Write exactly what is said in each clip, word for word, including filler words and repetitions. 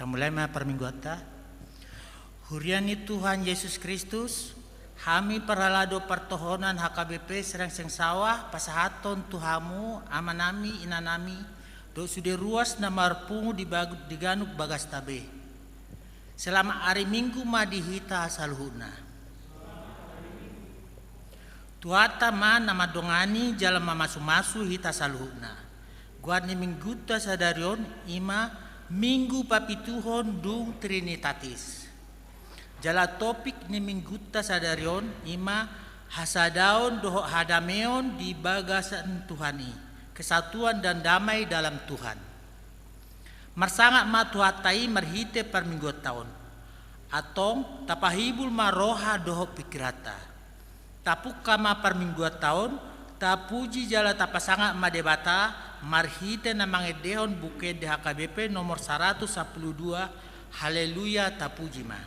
Tamulai ma parmingguanta. Huria ni Tuhan Yesus Kristus, hami parhalado partohonan H K B P Serangseng Sawah pasahathon tu hamu amanami, inanami, dohot sude ruas na marpungu di bag-, di ganup bagasta be. Selamat ari Minggu ma di hita saluhutna. Tuhanta ma na mandongani jala mamasumasu hita saluhutna. Goar ni Minggunta sadari on i ma Minggu papituhon dung Trinitatis. Jala topik ni Minggunta sadari on i ma hasadaon dohot hadameon di bagasan Tuhan i, kesatuan dan damai dalam Tuhan. Marsangap ma Tuhanta i marhite parmingguanta on. Antong, tapahibul ma roha dohot pingkiranta. Tapungka ma parmingguanta on, tapuji jala tapasangap ma Debata, marhite na mangendehon Buku Ende H K B P nomor saratus sampulu dua, Haleluya, tapuji ma.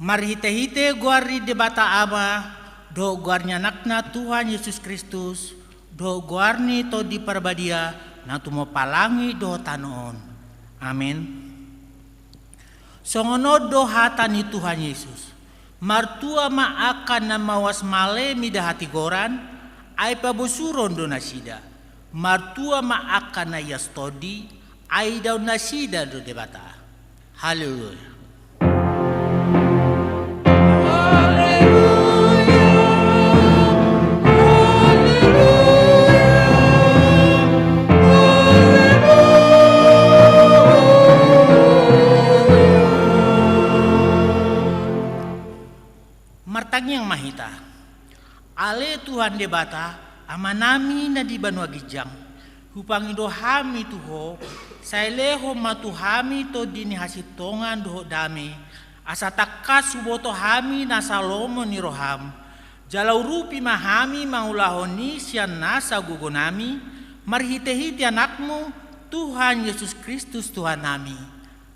Marhitehite goar ni Debata Ama, dohot goar ni Anakna Tuhan Yesus Kristus, dohot goar ni Tondi Parbadia, na tumompa langit dohot tano on. Amen. Songon on do hata ni Tuhan Yesus: Martua ma angka na mauas male mida hatigoran, ai pabosuron do nasida. Martua ma angka na ias tondi, ai idaon nasida do Debata. Haleluya. Martangiang ma hita. Ale Tuhan Debata, Amanami na di banua ginjang, hupangido hami tu Ho, sai lehon ma tu hami tondi ni hasintongan dohot dame, asa tangkas huboto hami nasa lomo ni roham, jala urupi ma hami mangulahon i sian nasa gogonami, marhitehite Anakmu, Tuhan Yesus Kristus Tuhannami.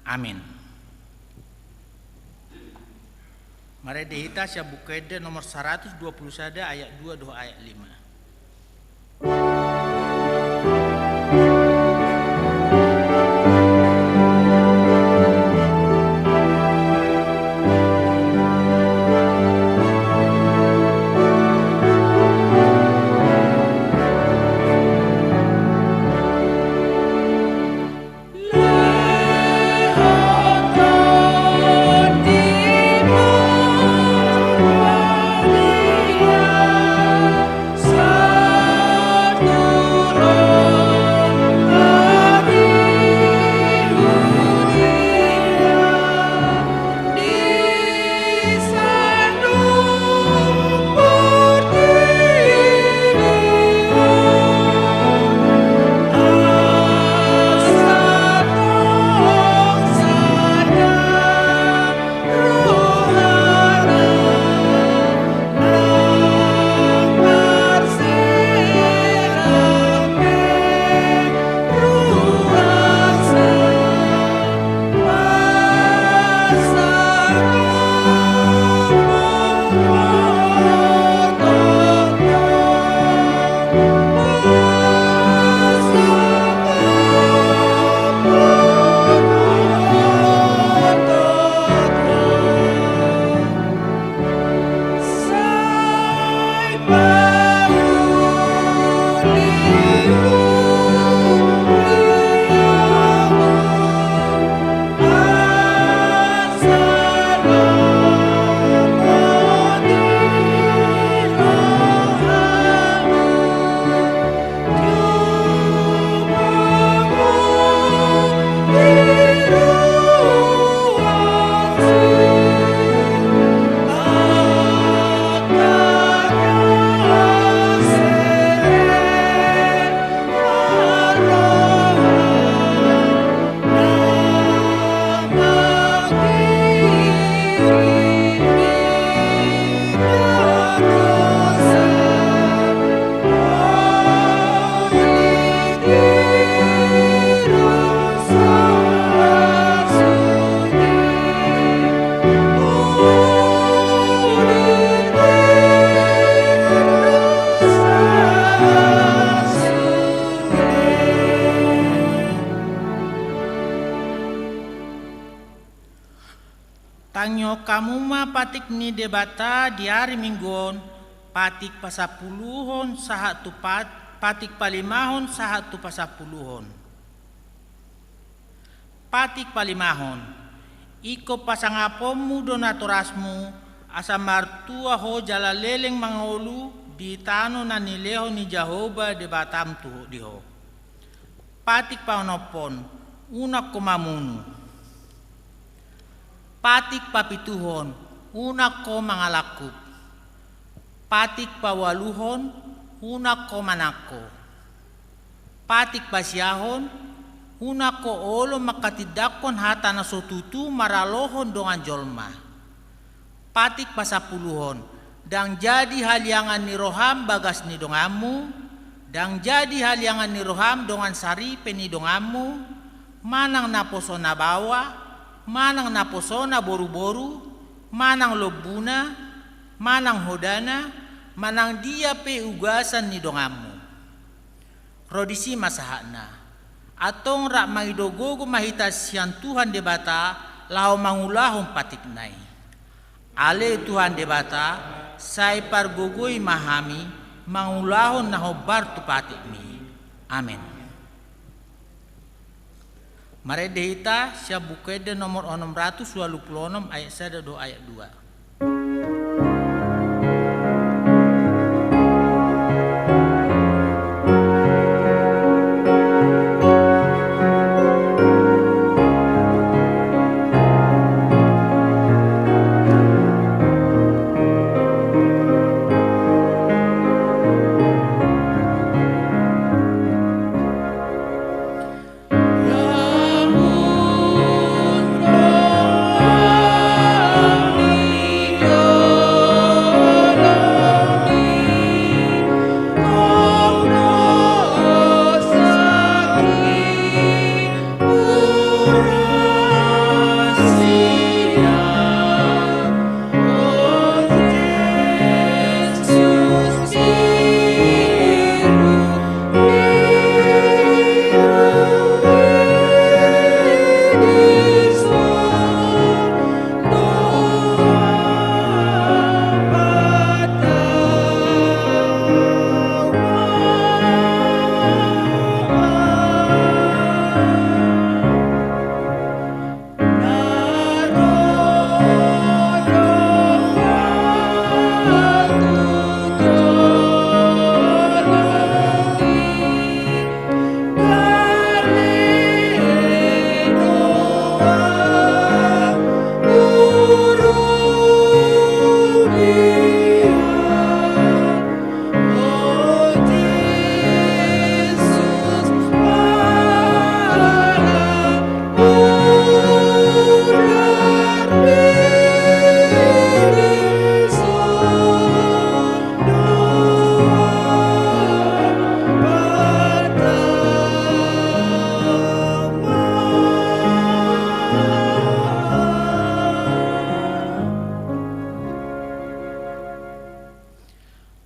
Amen. Marende hita sian Buku Ende nomor saratus dua pulu sada ayat dua dohot ayat lima. Hamu ma patik ni Debata di ari Minggu on, patik pasampuluhon sahat tu pat-, patik palimahon sahat tu pasampuluhon. Patik palimahon. Ingkon pasangaponmu do natorasmu, asa martua ho jala leleng mangolu di tano na nilehon ni Jahowa Debatam tu ho, di ho. Patik paonomhon. Unang ho mamunu. Patik papituhon. Unang ho mangalangkup. Patik paualuhon. Unang ho manangko. Patik pasiahon. Unang ho olo manghatindanghon hata na so tutu maralohon dongan jolma. Patik pasampuluhon. Ndang jadi haliangan ni roham bagas ni donganmu, ndang jadi haliangan ni roham dongan saripe ni donganmu, manang naposona baoa, manang naposona boruboru, manang lombuna, manang hodana, manang dia pe ugasan ni donganmu. Ro disi ma sahatna. Antong rap mangido gogo ma hita sian Tuhan Debata, laho mangulahon patikna i. Ale Tuhan Debata, sai pargogoi ma hami, mangulahon na hombar tu patikmi. Amen. Marende hita sian Buku Ende nomor onom ratus ualu pulu onom, ayat sada dohot ayat dua.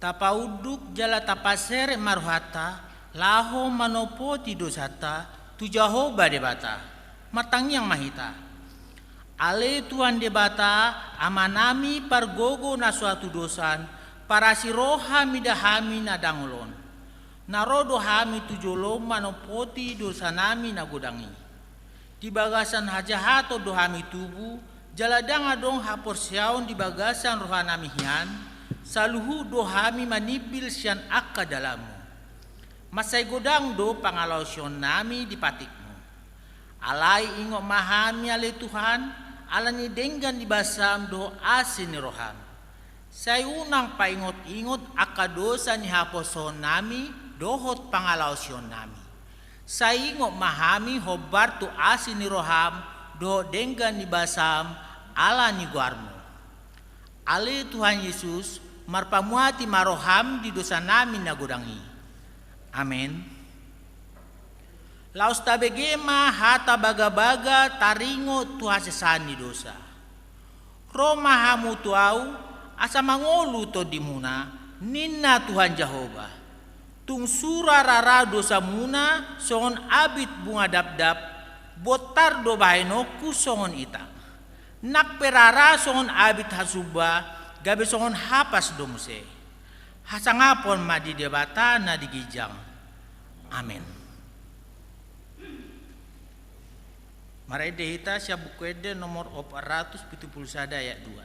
Tapaunduk jala tapaseret ma rohanta, laho manopoti dosanta tu Jahowa Debata. Martangiang ma hita. Ale Tuhan Debata, Amanami pargogo na so hatudosan, parasi roha mida hami na dangol on. Na ro do hami tu jolom manopoti dosanami na godang i. Di bagasan hajahaton do hami tubu, jala ndang adong haporseaon di bagasan rohanami hian, saluhut do hami manimbil sian angka dalanmu. Mansai godang do pangalaosionnami di patikmu. Alai ingot ma hami ale Tuhan, ala ni denggan ni basam dohot asi ni roham. Sai unang paingot-ingot angka dosa ni haporseaonnami dohot pangalaosionnami. Sai ingot ma hami hombar tu asi ni roham dohot denggan ni basam ala ni goarmu. Ale Tuhan Jesus, marpamuati ma roham di dosanami na godang i. Amen. Laos tabege ma hata bagabaga taringot tu hasesaan ni dosa. Ro ma hamu tu Ahu, asa mangolu tondimuna, ninna Tuhan Jahowa. Tung sura rara dosamuna songon abit bunga dapdap, bontar do bahenonku songon itang. Nang pe rara songon abit hasumba, gabe songon hapas do muse. Hasangapon ma di Debata na di ginjang. Amen. Marende hita sian Buku Ende nomor opat ratus pitu pulu sada ayat dua.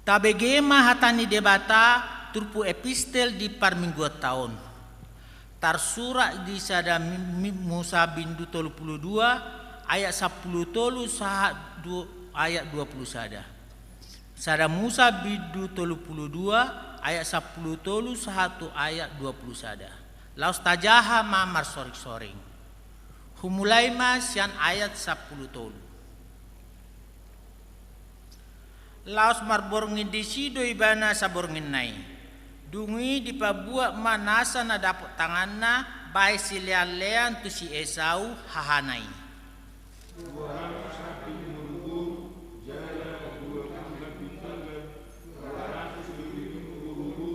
Tabege ma hata ni Debata turpuk epistel di parmingguanta on. Tarsurat di sada mi-, mi-, Musa bindu tolu pulu dua ayat sampulu tolu sahat du-, ayat dua pulu sada. Sada Musa bindu tolu pulu dua ayat sampulu tolu sahat tu ayat dua pulu sada. Laos tajaha ma marsoring-soring. Humulai ma sian ayat sampulu tolu. Laos marborngin disi do ibana sabornginna i. Dung i dipabuat ma nasa na dapot tanganna bahen sileanlean tu si Esau hahana i. Dua ratus hambing boruboru jala dua pulu hambing tunggal, dua ratus lima pulu boruboru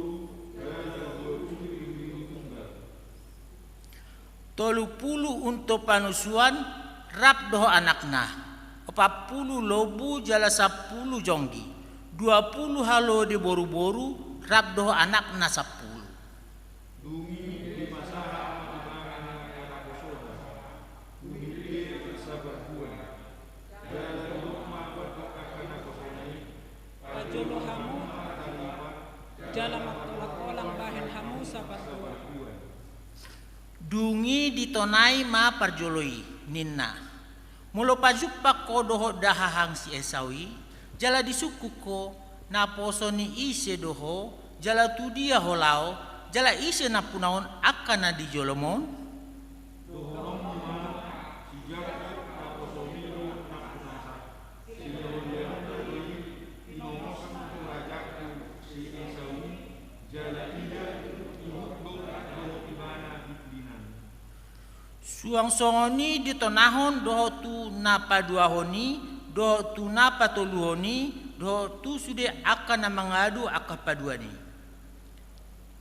jala dua pulu lima pulu tunggal. Tolu pulu unto panusuan rap dohot anakna, opat pulu lombu jala sampulu jonggi, dua pulu halode boruboru rap dohot anakna sampulu. Dung i dipasahat ma tu ibana hanaposona, dung i pe saparguan. Jala didok ma tu angka hanaposona i, pajolo hamu ma taripa, jala mangkolang-kolang bahen hamu saparguan. Dung i ditonai ma parjolo i, ninna: Molo pajumpang ho dohot dahahang si Esau i, jala disungkun ho, naposo ni ise do ho, jala tu dia ho laho, jala ise nampunahon angka na di jolom on? Dohononmu ma, si Jakob naposoni do nampunasa. Silehonlehonna do i, tinongosmu do rajangku si Esau i, jala ida, ihut do ahu dohot ibana bintinan. Suang songon i ditonahon dohot tu na paduahon i, dohot tu na patoluhon i, dohot tu sude angka na mangadu angka paduan i.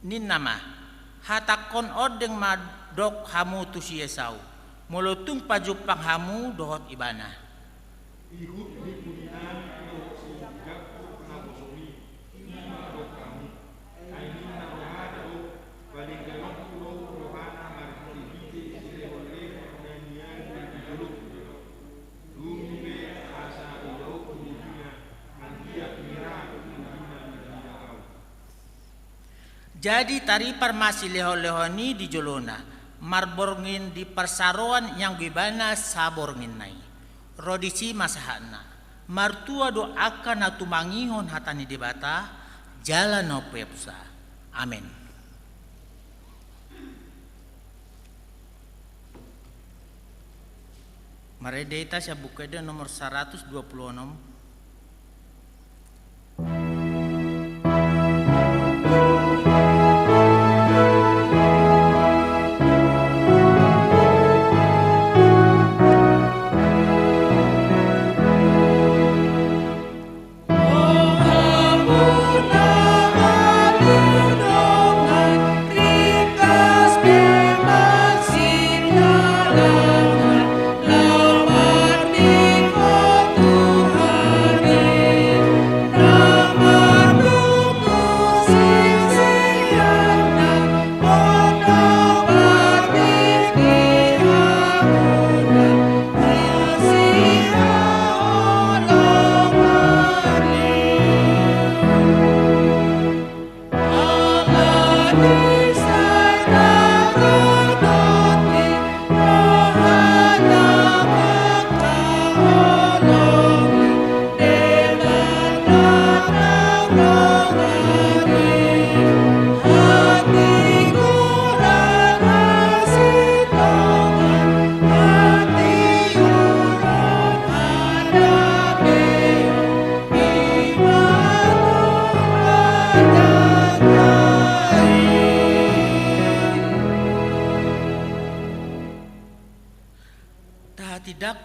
Ninna ma: Hatangkon ondeng ma dok hamu tu si Esau, molo tung pajumpang hamu dohot ibana. Ihut ni pudi nami dohot si Jakob naposoni, i ma dok hamu. Ai ninna rohana do, padengganonku do rohana marhitehite silehonlehon na nialu di jolongku. Dung i pe asa idaonku dagingna, anggiat mirahon dagingna mardia ahu. Jadi taripar ma silehonlehon i di jolona, marborngin di parsaroan ianggo ibana sabornginna i. Ro disi ma sahatna. Martua do angka na tumangihon hata ni Debata jala na umpeopsa. Amen. Marende hita sian Buku Ende nomor saratus dua pulu onom.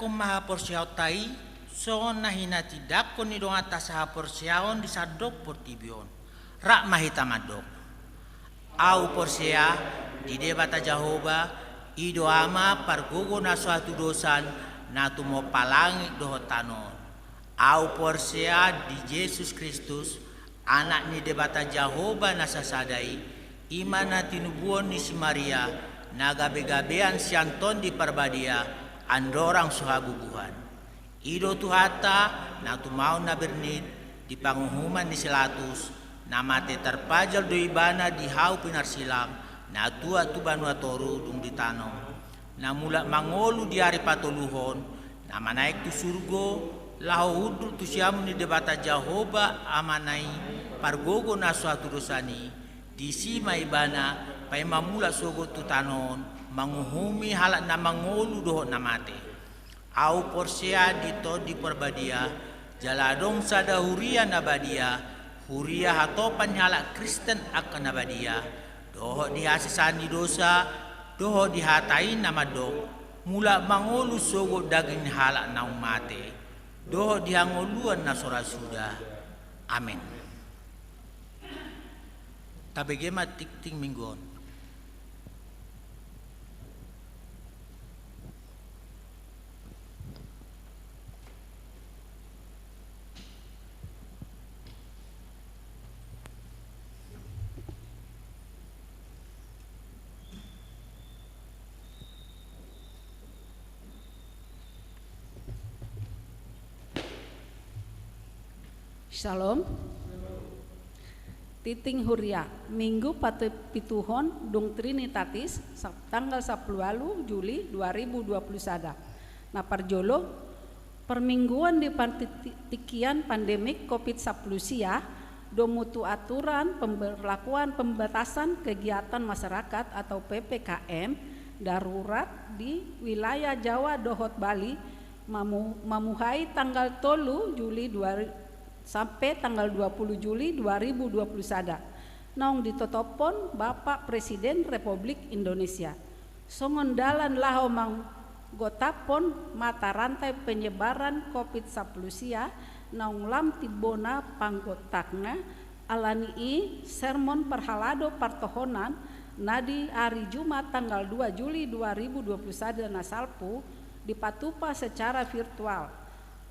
Tangihon ma haporseaonta i, songon na hinatindangkon ni donganta sahaporseaon di sandok portibi on. Rap ma hita mandok. Ahu porsea di Debata Jahowa, i do Ama pargogo na so hatudosan, na tumompa langit dohot tano on. Ahu porsea di Jesus Kristus, Anak ni Debata Jahowa na sasada i, i ma na tinubuhon ni si Maria, na gabegabean sian Tondi Parbadia, andorang so habubuhan. I do Tuhanta, na tumaon na bernit di panguhuman ni si Latus, na mate tarpajal do Ibana di hau pinarsilang, na tuat tu banua toru dung ditanom, na mulak mangolu di ari patoluhon, na manaek tu surgo, laho hundul tu siamun ni Debata Jahowa Amana i, pargogo na so hatudosan i, disi ma Ibana, paima mulak sogot tu tano on, manguhumi halak na mangolu dohot na mate. Ahu porsea di Tondi Parbadia, jala adong sada huria na badia, huria hatopan ni halak Kristen angka na badia, dohot di hasesaan ni dosa, dohot di hata i na mandok, mulak mangolu sogot daging ni halak naung mate, dohot di hangoluan na so ra suda. Amen. Tabege ma tingting minggu on. Shalom. Tingting huria, Minggu patu-, pituhon dung Trinitatis, sap-, tanggal sampulu ualu Juli dua ribu dua puluh sada. Na parjolo, parmingguon di partingkian pandemik covid sampulu sia, domu tu aturan pemberlakuan pembatasan kegiatan masyarakat atau P P K M darurat di wilayah Jawa dohot Bali, mamu-, mamuhai tanggal tolu Juli dua ri-, sampe tanggal dua puluh Juli dua ribu dua puluh sada, naung ditotophon Bapak Presiden Republik Indonesia. Songon dalan laho manggotaphon mata rantai penyebaran covid sampulu sia, naung lam timbona panggotakna, alani i sermon parhalado partohonan na di ari Jumat tanggal dua Juli dua ribu dua puluh sada na salpu dipatupa secara virtual,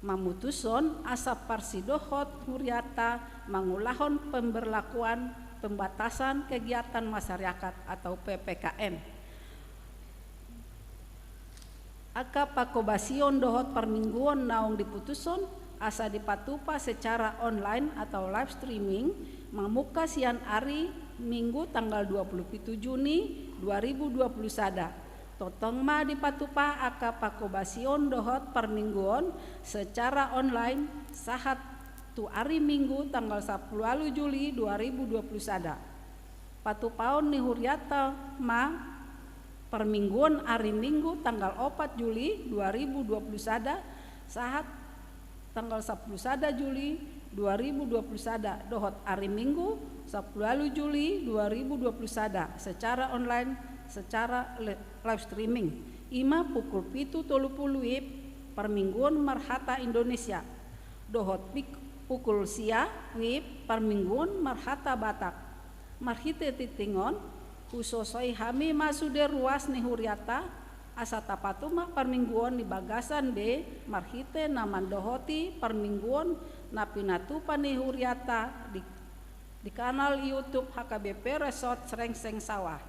mamutushon asa parsidohot hurianta mangulahon pemberlakuan pembatasan kegiatan masyarakat atau P P K M. Angka panghobasion dohot parmingguon naung diputushon asa dipatupa secara online atau live streaming, mamungka sian ari Minggu tanggal dua puluh pitu Juni dua ribu dua puluh sada. Tongtong ma dipatupa angka panghobasion dohot parmingguon secara online sahat tu ari Minggu tanggal sampulu ualu Juli dua ribu dua puluh sada. Patupaon ni hurianta ma parmingguon ari Minggu tanggal opat Juli dua ribu dua puluh sada sahat tanggal sampulu sada Juli dua ribu dua puluh sada dohot ari Minggu sampulu ualu Juli dua ribu dua puluh sada secara online, secara le-, live streaming. I ma pukul pitu tolu pulu WIB parmingguon marhata Indonesia dohot pik-, pukul sia WIB parmingguon marhata Batak. Marhite tingting on, husosoi hami ma sude ruas ni hurianta, asa tapatupa parmingguon di bagasan be marhite na mandohoti parmingguon na pinatupa ni hurianta di, di kanal YouTube H K B P Resort Srengseng Sawah.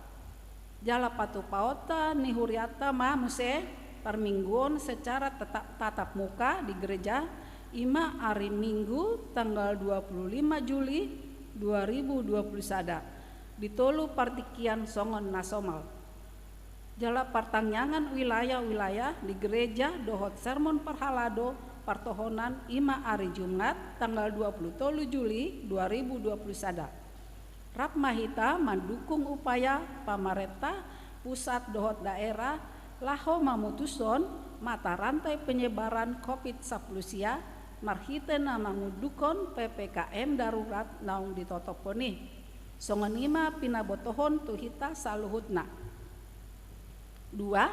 Jala patupaonta ni hurianta ma muse parmingguon secara teta-, tatap muka di gereja, i ma ari Minggu tanggal dua puluh lima Juli dua ribu dua puluh sada, di tolu partingkian songon na somal. Jala partangiangan wilayah-wilayah di gereja dohot sermon parhalado partohonan i ma ari Jumat tanggal dua puluh tolu Juli dua ribu dua puluh sada. Rap ma hita mandukung upaya pamarenta pusat dohot daerah laho mamutushon mata rantai penyebaran covid sampulu sia marhite na mangundukhon P P K M darurat naung ditotophon i. Songon i ma pinabotohon tu hita saluhutna. Dua,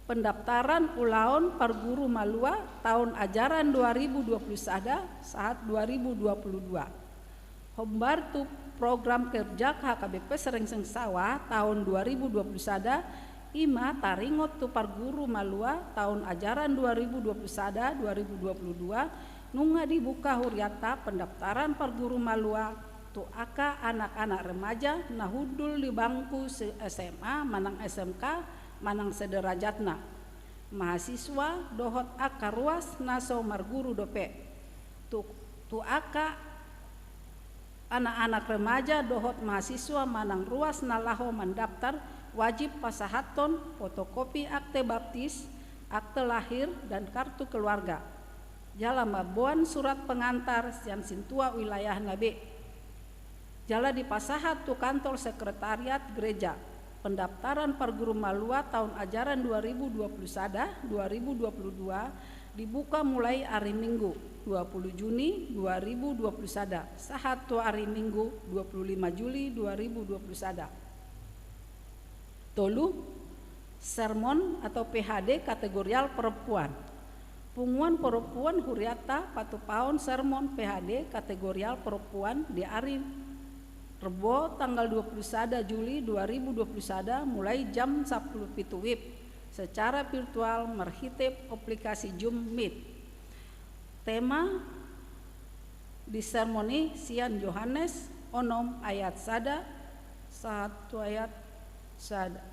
Pendaftaran ulaon parguru malua taon ajaran dua ribu dua puluh sada sahat dua ribu dua puluh dua. Hombar tu program kerja H K B P Serengseng Sawah taon dua ribu dua puluh sada, i ma taringot tu parguru malua taon ajaran dua ribu dua puluh sada dua ribu dua puluh dua, nunga dibuka hurianta pendaftaran parguru malua tu angka anak-anak remaja na hundul di bangku se-, S M A manang S M K manang sederajatna, mahasiswa dohot angka ruas na so marguru dope. Tu, tu angka anak-anak remaja dohot mahasiswa manang ruas na laho mandaftar wajib pasahathon fotokopi akte baptis, akte lahir, dan kartu keluarga. Jala mamboan surat pengantar sian sintua wilayahna be. Jala dipasahat tu kantor sekretariat gereja. Pendaftaran parguru malua taon ajaran dua ribu dua puluh sada dua ribu dua puluh dua dibuka mulai ari Minggu dua puluh Juni dua ribu dua puluh sada sahat tu ari Minggu dua puluh lima Juli dua ribu dua puluh sada. Tolu, sermon atau P H D kategorial perempuan. Punguan perempuan hurianta patupaon sermon P H D kategorial perempuan di ari Rebo tanggal dua puluh sada Juli dua ribu dua puluh sada mulai jam sampulu pitu WIB secara virtual marhite aplikasi Zoom Meet. Tema di sermon i sian Johannes onom ayat sada sahat tu ayat sada.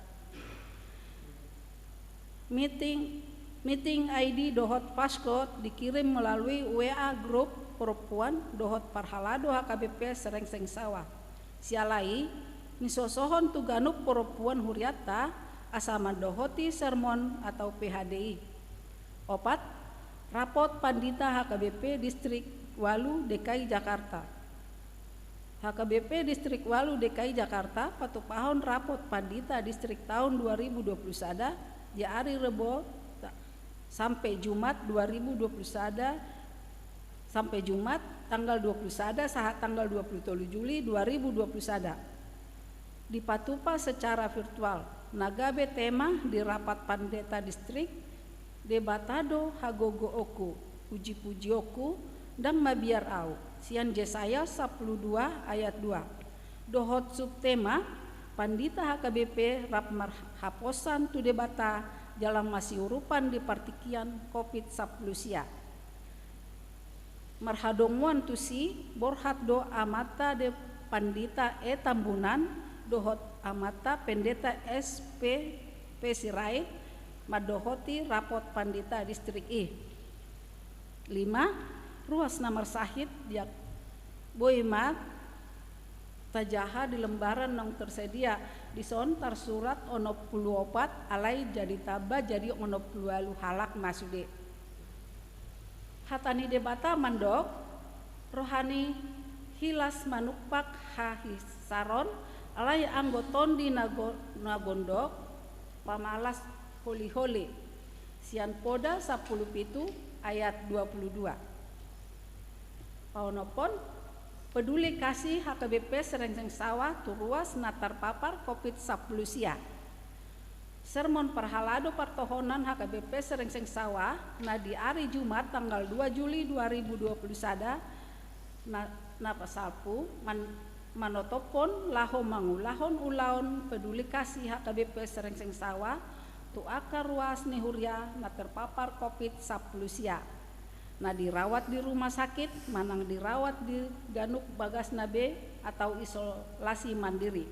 Meeting, meeting I D dohot passcode dikirim melalui W A grup perempuan dohot parhalado H K B P Serengseng Sawah. Siala i, nisosohon tu ganup perempuan hurianta asa mandohoti sermon atau P H D i. Opat, rapot pandita H K B P Distrik ualu D K I Jakarta. H K B P Distrik ualu D K I Jakarta patupahon rapot pandita distrik taon dua ribu dua puluh sada di ari Rebo ta-, sampe Jumat dua ribu dua puluh sada, sampe Jumat tanggal dua puluh sada sahat tanggal dua puluh tolu Juli dua ribu dua puluh sada. Dipatupa secara virtual. Na gabe tema di rapat pandita distrik, Debata do hagogoonku, puji-pujionku, ndang mabiar ahu, sian Jesaya sampulu dua ayat dua. Dohot subtema, pandita H K B P rap marhaposan tu Debata jala masiurupan di partingkian Covid sampulu sia. Marhadomuan tusi, borhat do amanta de Pandita E Tambunan dohot amanta Pendeta S P P Sirait mandohoti rapot pandita distrik i. Lima, ruas na marsahit diak-, boi ma tajaha di lembaran naung tersedia. Dison tarsurat onom pulu opat, alai jadi tamba jadi onom pulu ualu halak ma sude. Hata ni Debata mandok, roha ni hilas manumpak hahisaron, alai anggo tondi na go-, na gondok pamalas holi-holi. Sian Poda sampulu pitu ayat dua pulu dua. Paonomhon, peduli kasih H K B P Serengseng Sawah tu ruas na tarpapar Covid sampulu sia. Sermon parhalado partohonan H K B P Serengseng Sawah na di ari Jumat tanggal dua Juli dua ribu dua puluh sada na, na pasalpu man-, manotophon laho mangulahon ulaon peduli kasih H K B P Serengseng Sawah tu angka ruas ni huria na terpapar Covid sampulu sia, na dirawat di rumah sakit manang dirawat di ganup bagasna be atau isolasi mandiri.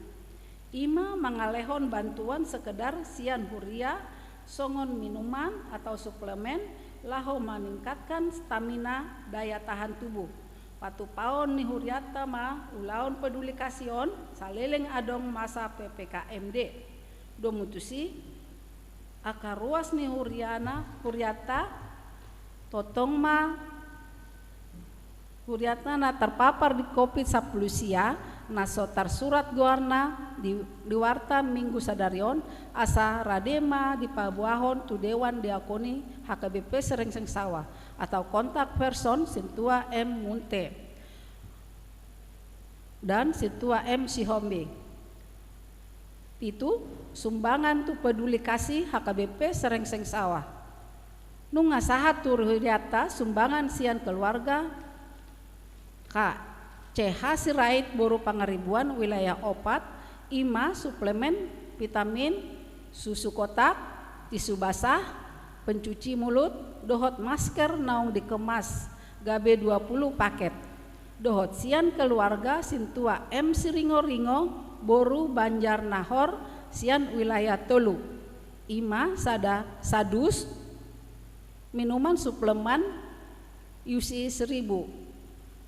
I ma mangalehon bantuan sekedar sian huria songon minuman atau suplemen laho maningkatkan stamina, daya tahan tubuh. Patupaon ni hurianta ma ulaon peduli kasih on saleleng adong masa P P K M D. Domu tusi, angka ruas ni huriana, hurianta, tongtong ma hurianta na tarpapar di Covid sampulu sia, na so tarsurat goarna di, di warta Minggu sadari on, asa rade ma dipaboahon tu Dewan Diakoni H K B P Serengseng Sawah, atau kontak person Sintua M Munte dan Sintua M Sihombing. Pitu, sumbangan tu Peduli Kasih H K B P Serengseng Sawah. Nunga sahat tu hurianta sumbangan sian keluarga K C H Sirait boru Pangaribuan wilayah opat, i ma suplemen, vitamin, susu kotak, tisu basah, pencuci mulut, dohot masker naung dikemas gabe dua puluh paket. Dohot sian keluarga Sintua M Siringoringo boru Banjarnahor sian wilayah tolu, i ma sada sadus minuman suplemen U C I seribu.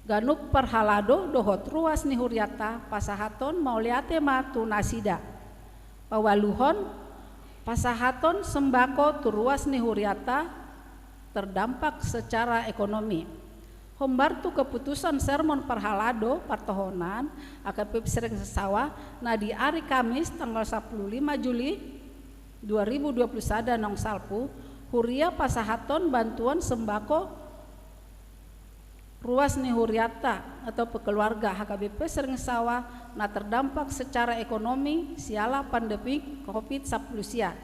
Ganup parhalado dohot ruas ni hurianta pasahaton mauliate ma tu nasida. Paualuhon, pasahaton sembako tu ruas ni hurianta terdampak secara ekonomi. Hombar tu keputusan sermon parhalado partohonan H K B P Serengseng Sawah na di ari Kamis tanggal sampulu lima Juli dua ribu dua puluh sada naung salpu, huria pasahaton bantuan sembako ruas ni hurianta atau pe keluarga H K B P Serengseng Sawah na terdampak secara ekonomi siala pandemi covid sampulu sia.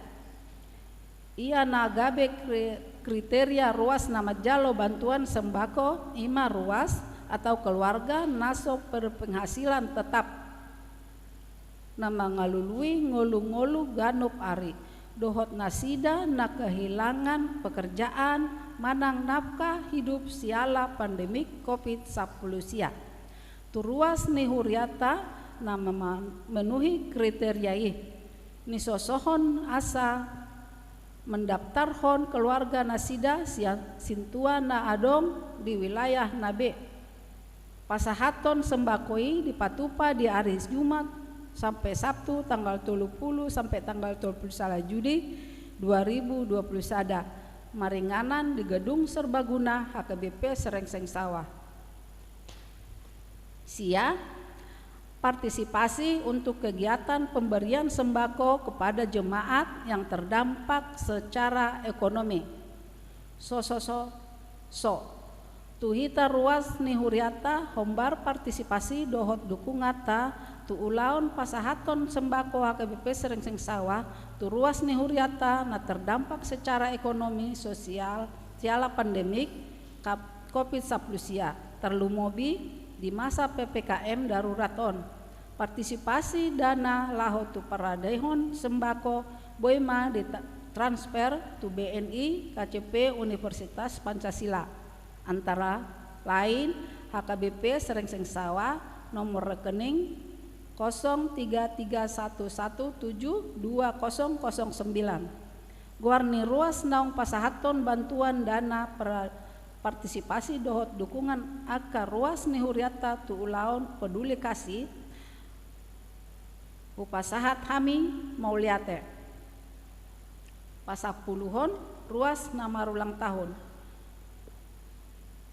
Ia na gabe kri-, kriteria ruas na manjalo bantuan sembako i ma ruas atau keluarga na so berpenghasilan tetap, na mangalului ngolungolu ganup ari, dohot nasida na kehilangan pekerjaan manang nafkah hidup siala pandemi covid sampulu sia. Tu ruas ni hurianta na mema-, memenuhi kriteria i, nisosohon asa mendaftarhon keluarga nasida sian sintua na adong di wilayahna be. Pasahaton sembako i dipatupa di ari Jumat sampe Sabtu tanggal tolu puluh sampe tanggal tolu puluh sada Juli dua ribu dua puluh sada, maringanan di Gedung Serbaguna H K B P Serengseng Sawah. Sia, partisipasi untuk kegiatan pemberian sembako kepada jemaat yang terdampak secara ekonomi. So, so, so, so. Tu hita ruas ni hurianta hombar partisipasi dohot dukunganta tu ulaon pasahaton sembako H K B P Serengseng Sawah tu ruas ni hurianta na terdampak secara ekonomi sosial siala pandemik kap-, covid sampulu sia, tarlumobi di masa P P K M darurat on. Partisipasi dana laho tu paradehon sembako boi ma di ta-, transfer tu B N I K C P Universitas Pancasila. Antara lain, H K B P Serengseng Sawah, nomor rekening kosong tiga tiga satu satu tujuh dua kosong kosong sembilan. Goar ni ruas naung pasahathon bantuan dana pra-, partisipasi dohot dukungan angka ruas ni hurianta tu ulaon Peduli Kasih, hupasahat hami mauliate. Pasampuluhon, ruas na marulang tahun.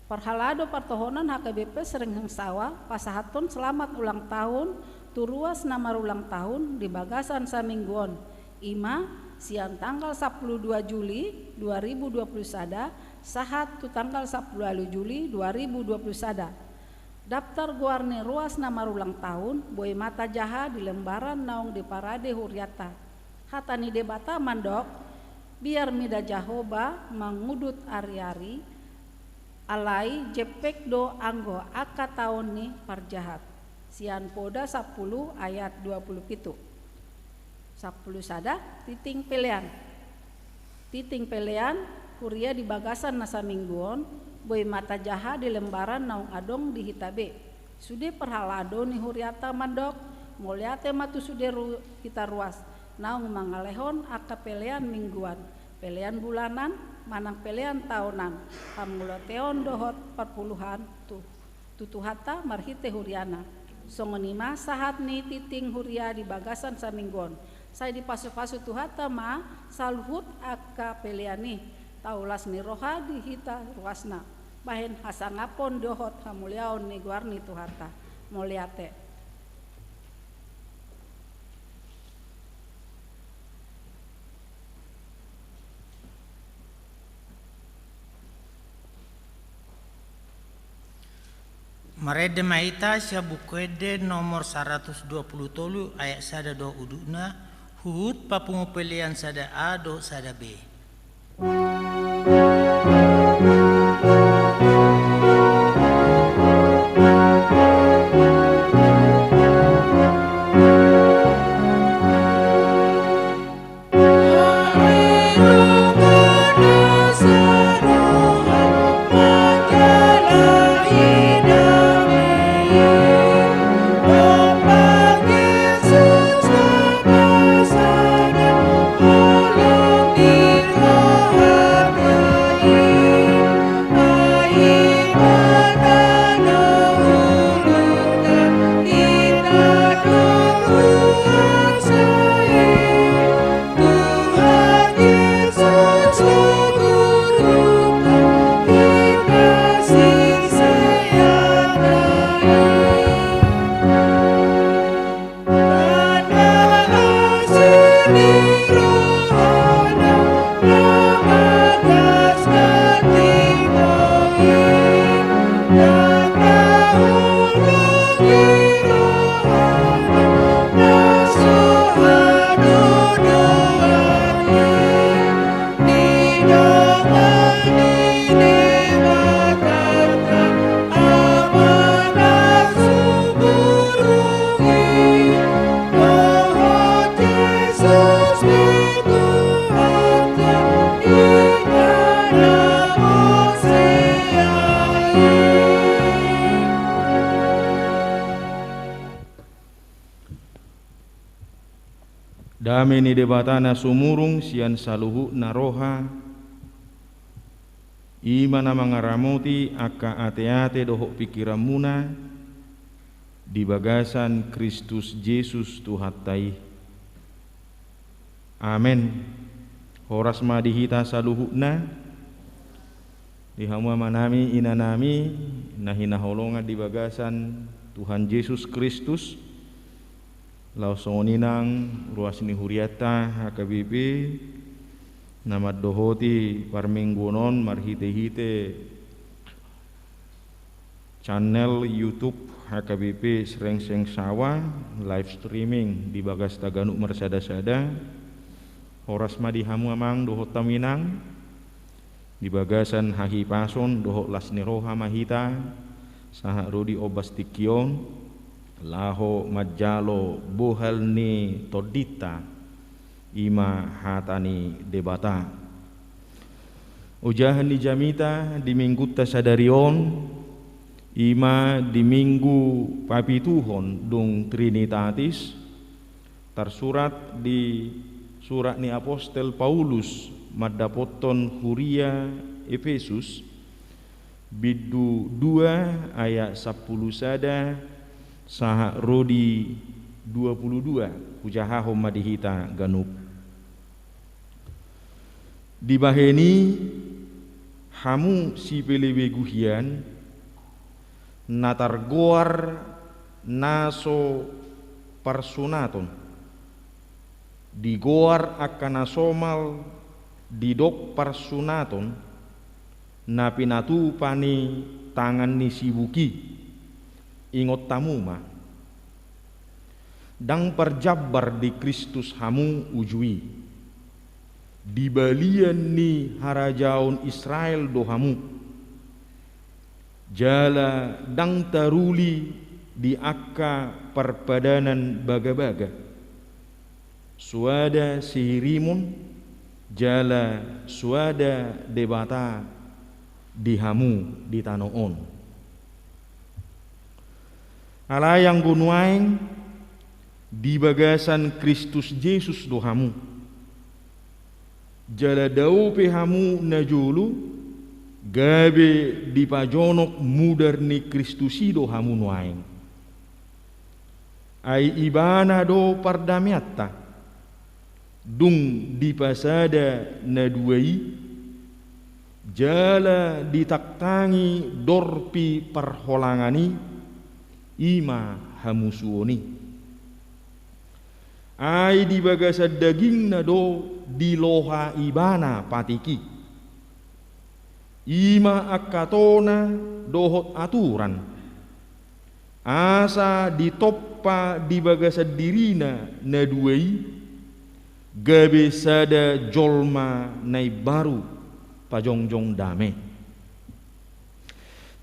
Parhalado partohonan H K B P Serengseng Sawah pasahathon selamat ulang tahun tu ruas na marulang tahun di bagasan saminggu on, i ma sian tanggal sampulu dua Juli dua ribu dua puluh sada sahat tu tanggal sampulu ualu Juli dua ribu dua puluh sada. Daftar goar ni ruas na marulang tahun boi ma tajaha di lembaran naung diparade hurianta. Hata ni Debata mandok, biar mida Jahowa mangudut ari-ari, alai jempek do anggo angka taon ni parjahat. Sian Poda sampulu ayat dua puluh pitu. Sampulu sada, titik pelean. Titik pelean, huria di bagasan na saminggu on, boi ma tajaha di lembaran naung adong di hita be. Sude parhalado ni hurianta mandok, mauliate ma tu sude ru-, hita ruas, naung mangalehon angka pelean mingguan, pelean bulanan, manang pelean taonan, hamauliateon dohot parpuluhan tu, tu Tuhanta marhite huriana. Songon i ma sahat ni titik huria di bagasan saminggu on. Sai dipasu-pasu Tuhanta ma saluhut angka pelean i, taulas ni roha di hita ruasna. Bahen hasangaphon dohot hamuliaon ni goar ni Tuhanta. Mauliate. Marende ma hita sian Buku Ende nomor saratus dua pulu tolu ayat sada dohot udutna, Huhut papungu pelean sada A dohot sada B. Dame ni Debata na sumurung sian saluhutna roha, i ma na mangaramoti angka ateate dohot pingkiranmuna di bagasan Kristus Jesus Tuhanta i. Amen. Horas ma di hita saluhutna, di hamu amanami, inanami, na hinaholongan di bagasan Tuhan Jesus Kristus. Laos songon i nang ruas ni hurianta H K B P na mandohoti parmingguon on marhitehite channel YouTube H K B P Srengseng Sawa, live streaming di bagas taganup marsadasada. Horas ma di hamu amang dohot hamu inang, di bagasan hahipason dohot las ni roha ma hita sahat ro di ombas tingki on, laho manjalo bohal ni tondinta, i ma hata ni Debata. Ojahan ni jamita di minggunta sadari on, i ma di minggu papituhon dung Trinitatis, tarsurat di surat ni apostel Paulus mandapothon huria Epesus, bindu dua ayat sampulu sada sahat ro di dua pulu dua. Hujahahon ma di hita ganup. Dibahen i hamu sipelebegu hian, na targoar na so parsunaton, digoar angka na somal didok parsunaton, na pinatupa ni tangan ni sibuk i, ingot hamu ma. Ndang parjambar di Kristus hamu uju i. Di balian ni harajaon Israel do hamu. Jala ndang taruli di angka parpadanan bagabaga. Soada sihirimon, jala soada Debata di hamu di tano on. Alai anggo nuaeng di bagasan Kristus Jesus do hamu. Jala dao pe hamu najolo, gabe dipajonok mudar ni Kristus i do hamu nuaeng. Ai Ibana do pardameanta, dung dipasada na dua i, jala ditangtangi dorpi parholangan i, i ma hamusuon i. Ai di bagasan dagingna do diloha Ibana patik i. I ma angka tona dohot aturan, asa ditompa di bagasan dirina na dua i, gabe sada jolma na imbaru pajongjong dame.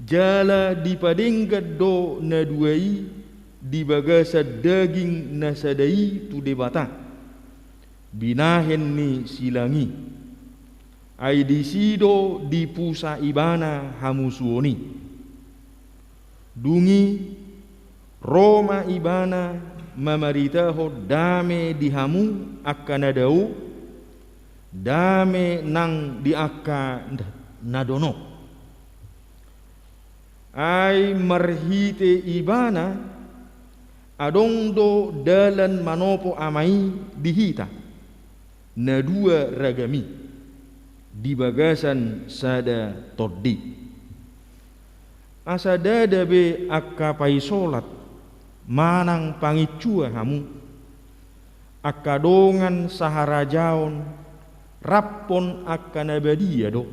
Jala dipadenggan do na dua i di bagasan daging na sada i tu Debata, binahen ni silang i. Ai disi do dipusa ibana hamusuon i. Dung i, ro ma ibana mamaritahon dame di hamu angka na dao, dame nang di angka na donok. Ai marhite ibana, adong do dalan manopo Ama i di hita na dua ragam i di bagasan sada tondi. Asa ndada be angka paisolat manang panginsua hamu, angka dongan saharajaon, raphon angka na badia do,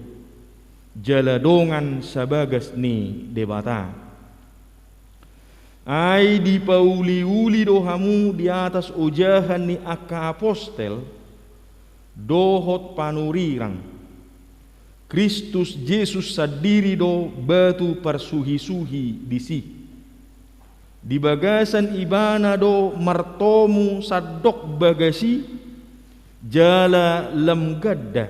jala dongan sabagas ni Debata. Ai dipauliuli do hamu di atas ojahan ni angka apostel dohot panurirang. Kristus Jesus sandiri do batu parsuhisuhi disi. Di bagasan ibana do martomu sandok bagas i jala lam ganda,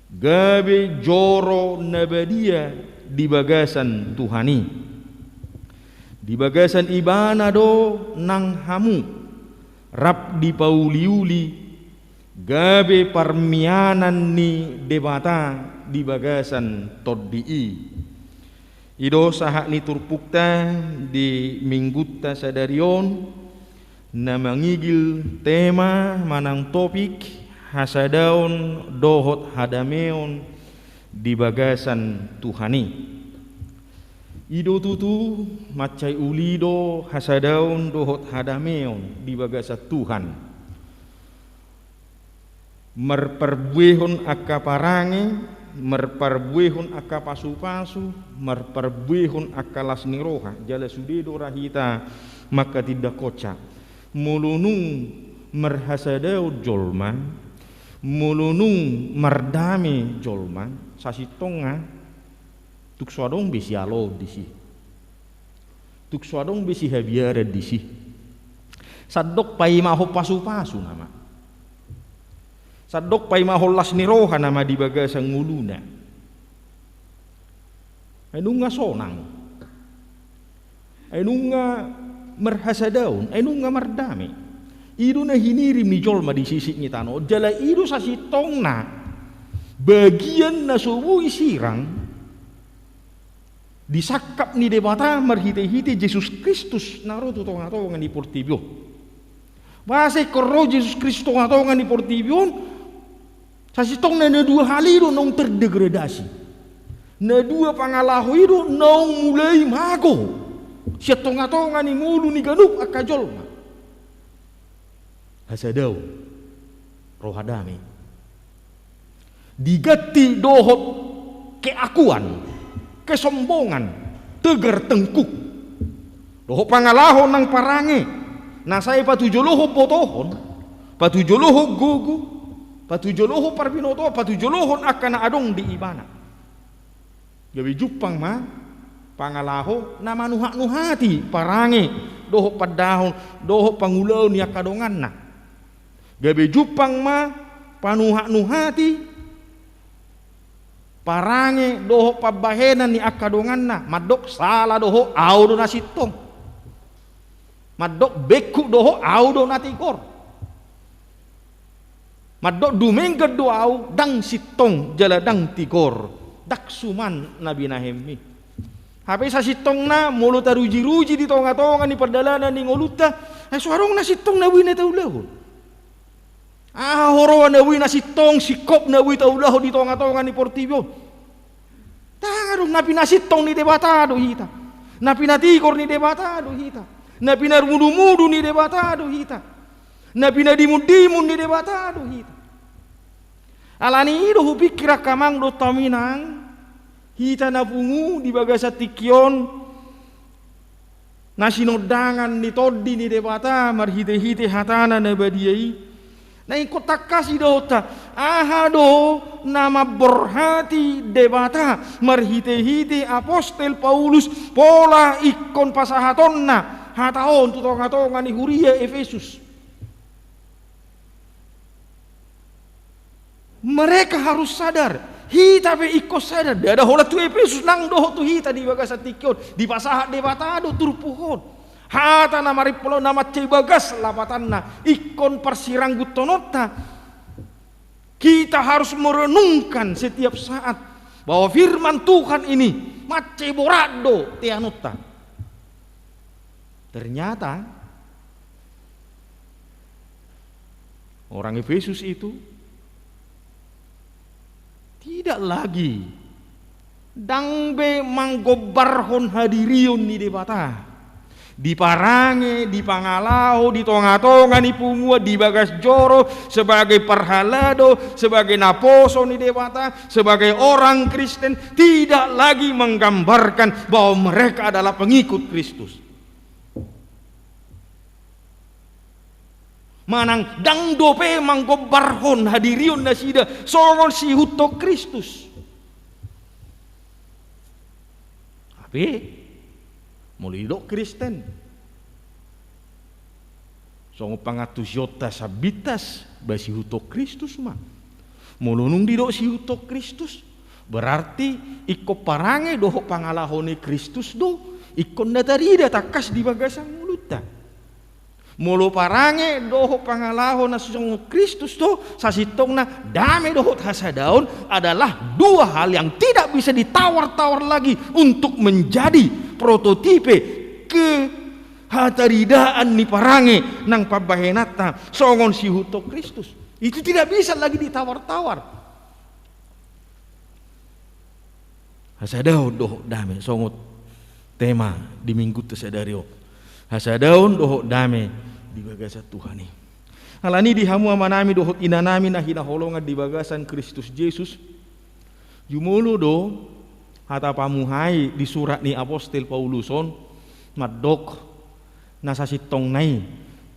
gabe joro na badia di bagasan Tuhan i. Di bagasan ibana do nang hamu rap dipauliuli, gabe parmianan ni Debata di bagasan tondi i. I do sahat ni turpukta di minggunta sadari on, na mangigil tema manang topik hasadaon dohot hadameon di bagasan Tuhan i. I do tutu, mansai uli do hasadaon dohot hadameon di bagasan Tuhan. Marparbuehon angka parange, marparbuehon angka pasupasu, marparbuehon angka las ni roha, jala sude do ra hita mangkatindangkonsa. Molo nunga marhasadaon jolma, molo nunga mardame jolma, sasintongna tung so adong be sialoon disi. Tung so adong be sihabiaran disi. Sandok paimahon pasupasu nama. Sandok paimahon las ni roha nama di bagasan ngoluna. Ai nunga sonang. Ai nunga marhasadaon, ai nunga mardame. I do na hinirim ni jolma di sisik ni tano on. Jala i do sasintongna bagian na so boi sirang disangkap ni Debata marhitehite Jesus Kristus na ro tu tongatonga ni portibi on. Boasa ingkon ro Jesus Kristus tongatonga ni portibi on? Sasintongna na dua hal i do naung terdegradasi. Na dua pangalaho i do naung mulai mago sian tongatonga ni ngolu ni ganup angka jolma. Hasadaon roha dame diganti dohot keakuan, kesombongan, tegar tengkuk. Dohot pangalaho nang parange na sai patujolohon botohon, patujolohon gogo, patujolohon parbinotoan, patujolohon angka na adong di ibana. Gabe jumpang ma pangalaho na manuhatnuhati parange dohot pandahon dohot pangulaon ni angka donganna. Gabe jumpang ma panuhatnuhati parange dohot pambahenan ni angka donganna, mandok sala dohot au do na sintong. Mandok bengkuk dohot au do na tigor. Mandok dumenggan do au, ndang sintong jala ndang tigor, ndang suman na binahenmi. Hape sasintongna molo tarujiruji di tongatonga ni pardalanan ni ngolunta, ai so adong na sintong na boi na taulahon. Aha huroha na boi na sintong, singkop na boi taulahon di tongatonga ni portibi on? Ndang adong. Na pinasintong ni Debata do hita. Na pinatigor ni Debata do hita. Na pinarmudumudu ni Debata do hita. Na pinadimundimun ni Debata do hita. Alani i do hupingkir angka amang dohot hami inang, hita na pungu di bagasan tingki on, na sinondangan ni Tondi ni Debata marhitehite hataNa na badia i, Na ingkon tangkas didohonta, aha do na mamborhati Debata marhitehite apostel Paulus pola ingkon pasahatonna hata on tu tongatonga ni huria Efesus. Mereka harus sadar, hita pe ingkon sadar, ndada holan tu Efesus, nang dohot tu hita di bagasan tingki on, dipasahat Debata do turpuk on. Hata na marimpolo na mansai bagas lapatanna, ingkon parsirangguthononta. Kita harus merenungkan setiap saat bahwa firman Tuhan ini mansai borat do teanonta. Ternyata orang Efesus itu tidak lagi, ndang be manggombarhon hadirion ni Debata. Diparange, dipangalaho, di tongatonga ni punguan, di bagas joro, sebagai parhalado, sebagai naposo ni Debata, sebagai orang Kristen, tidak lagi menggambarkan bahwa mereka adalah pengikut Kristus. Manang ndang dope manggombarhon hadirion nasida songon siihuthon Kristus. Hape molo didok Kristen, songon pangantusionta sambintas, ba siihuthon Kristus ma. Molo nunga didok siihuthon Kristus, berarti ingkon parange dohot pangalaho ni Kristus do ingkon na tarida tangkas di bagasan ngolunta. Molo parange dohot pangalaho na songon Kristus do, sasintongna dame dohot hasadaon adalah dua hal yang tidak bisa ditawar-tawar lagi untuk menjadi prototipe kehataridaan ni parange nang pambahenanta songon siihuthon Kristus. Itu tidak bisa lagi ditawar-tawar. Hasadaon dohot dame, songon tema di minggunta sadari on. Hasadaon dohot dame di bagasan Tuhan i. Alani i di hamu amanami dohot inanami na hinaholongan di bagasan Kristus Jesus, jumolo do hata pamuhai di surat ni apostel Paulus on, mandok na sasintongna i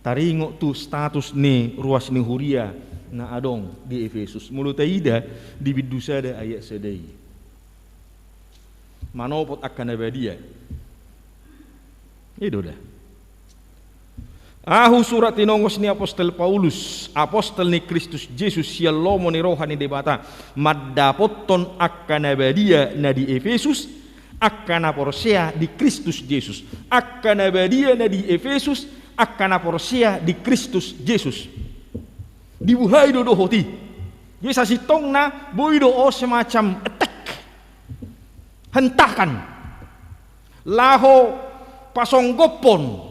taringot tu status ni ruas ni huria na adong di Efesus. Molo taida di bindu sada ayat sada i. Manopot angka na badia. I do da. Ahu surat tinongos ni apostel Paulus, apostel ni Kristus Jesus, sian lomo ni roha ni Debata, mandapothon angka na badia na di Efesus, angka na porsea di Kristus Jesus. Angka na badia na di Efesus, angka na porsea di Kristus Jesus. Dibuhai do dohot i. Jadi sasintongna boi do on semacam attack, hentakan, laho pasonggophon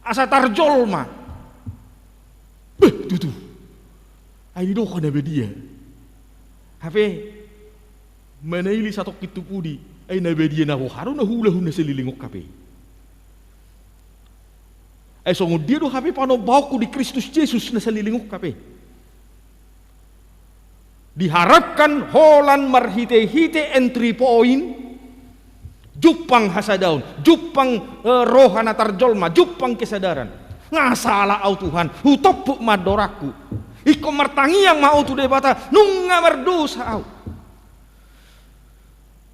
asa tarjolma. Beh, tutu. Ai didok ho na badia. Hape manaili satongkin tu pudi, ai na badia na boha do na huulahon na saleleng on hape? Ai songon dia do hape panombaonku di Kristus Jesus na saleleng on hape? Diharapkan holan marhitehite entry point, jumpang hasadaon, jumpang, eh, roha na tarjolma, jumpang kesadaran. Nga sala au Tuhan, hutompuk ma andorangku. Ingkon martangiang ma au tu Debata, nunga mardosa au.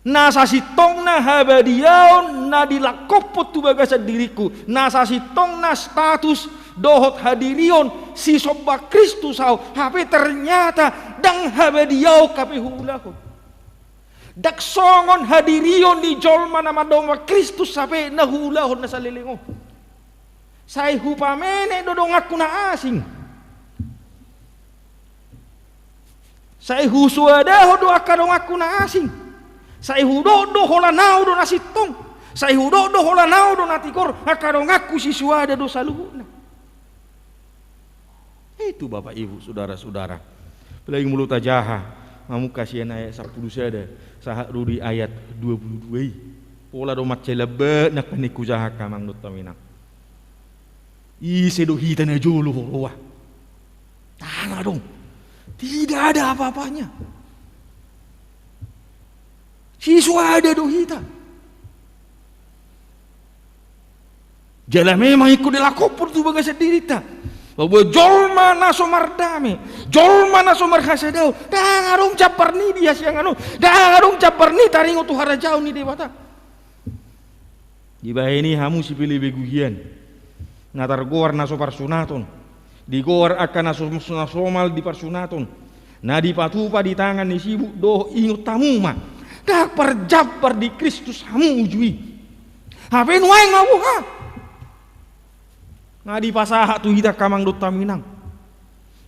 Na sasintongna habadiaon na dilangkophon tu bagasan diringku, na sasintongna status dohot hadirion sisomba Kristus au, hape ternyata ndang habadiaon hape huulahon. Ndang songon hadirion ni jolma na mandomba Kristus hape na huulahon na saleleng on. Sai hupamene do donganku na asing. Sai husoadahon do angka donganku na asing. Sai hudok do holan au do na sintong. Sai hudok do holan au do na tigor, angka donganku sisoada do saluhutna. Itu, Bapak Ibu, saudara-saudara. Apalagi molo tajaha, mamungka sian ayat sampulu sada sahat ro di ayat dua pulu dua i. Pola do mansai lambat nangkin hujaha, amang dohot inang. Ise do hita na jolo huroha? Ndang adong. Tidak ada apa-apanya. Sisoada do hita. Jala memang ingkon dilangkophon tu bagasan dirinta. Bahwa jolma na so mardame, jolma na so marhasadaon, ndang adong jambar ni di hasiangan on, ndang adong jambar ni taringot tu harajaon ni Debata. Dibahen i hamu sipelebegu hian, na targoar na so parsunaton, digoar angka na so, na somal di parsunaton, na dipatupa di tangan ni sibuk dohot, ingot hamu ma, ndang parjambar di Kristus hamu uju i. Hape nuaeng ma boha na dipasahat tu hita angka amang dohot haminang.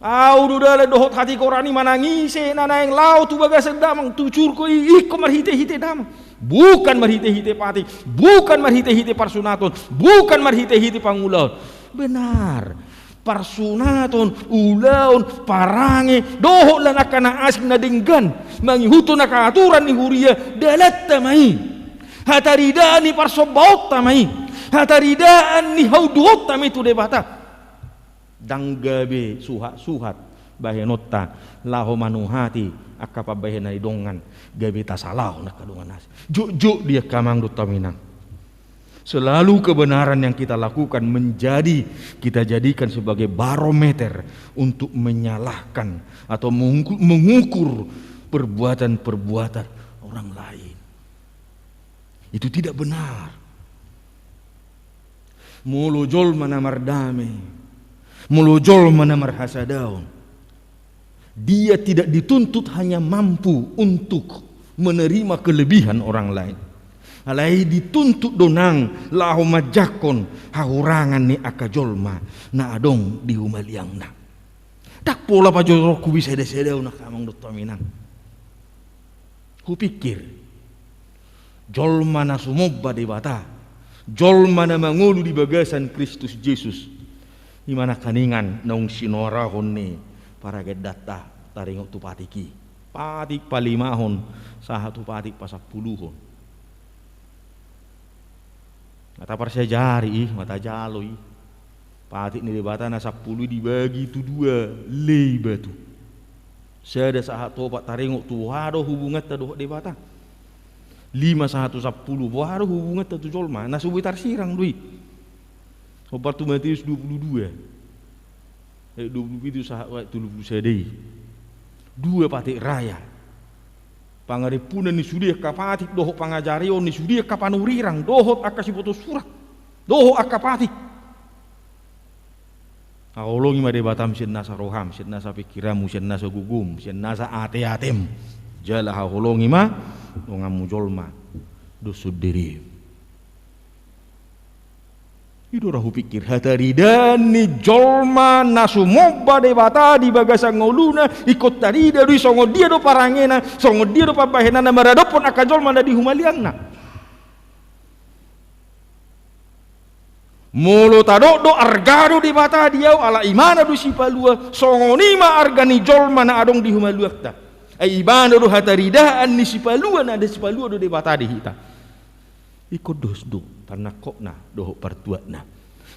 Ahu do dalan dohot hatigoran i, manang ise na naeng laho tu bagasan damang, tu surgo i, ingkon marhitehite damang. Bukan marhitehite patik, bukan marhitehite parsunaton, bukan marhitehite pangulaon. Benar. Parsunaton, ulaon, parange, dohot lan angka na asing na denggan mangihuthon angka aturan ni huria, dalanta ma i. Hataridaan ni parsombaonta ma i. Hataridaan ni haunduhonta ma i tu Debata. Ndang gabe suhat-suhat bahenonta laho manuhati angka pambahenan ni dongan, gabe tasalahon angka dongan na asing. Jotjot do i angka amang dohot haminang. Selalu kebenaran yang kita lakukan menjadi, kita jadikan sebagai barometer untuk menyalahkan atau menguku-, mengukur perbuatan-perbuatan orang lain. Itu tidak benar. Molo jolma na mardame, molo jolma na marhasadaon, dia tidak dituntut hanya mampu untuk menerima kelebihan orang lain. Alai dituntut do nang laho manjangkon hahurangan ni angka jolma na adong di humaliangna. Ndang pola pajojoronku bisa dasadaon angka amang dohot haminang. Hupikir, jolma na sumomba Debata, jolma na mangolu di bagasan Kristus Jesus, i ma nangkiningan naung sinuarahon ni paragendanta taringot tu patik i. Patik palimahon sahat tu patik pasampuluhon. Nga taparsajari i, nga tajalo i. Patik ni Debata na sampulu i dibagi tu dua lei batu. Sada sahat tu opat taringot tu boha do hubunganta dohot Debata. Lima sahat tu sampulu, boha do hubunganta tu jolma. Na so boi tarsirang do i. Hombar tu Matius dua puluh dua. Ayat dua puluh pitu sahat tu ayat tolu puluh sada i. Dua patik raya. Pangarimpunan ni sude angka patik dohot pangajarion ni sude angka panurirang dohot angka siboto surat dohot angka patik. Haholongi ma Debatam sian nasa roham, sian nasa pingkiranmu, sian nasa gogom, sian nasa ateatem. Jala haholongi ma donganmu jolma dohot sondirim. I do ra hupikir, hataridaan ni jolma na sumomba Debata di bagasan ngoluna, ingkon tarida do i songon dia do parangena, songon dia do pambahenanna maradophon angka jolma na di humaliangna. Molo tadok do arga do Debata di ahu ala Ibana do sipalua, songon i ma arga ni jolma na adong di humaliangta. Ai Ibana do hataridaan ni sipalua, na ada sipalua do Debata di hita. Ingkon dos do parnangkokna dohot partuatna.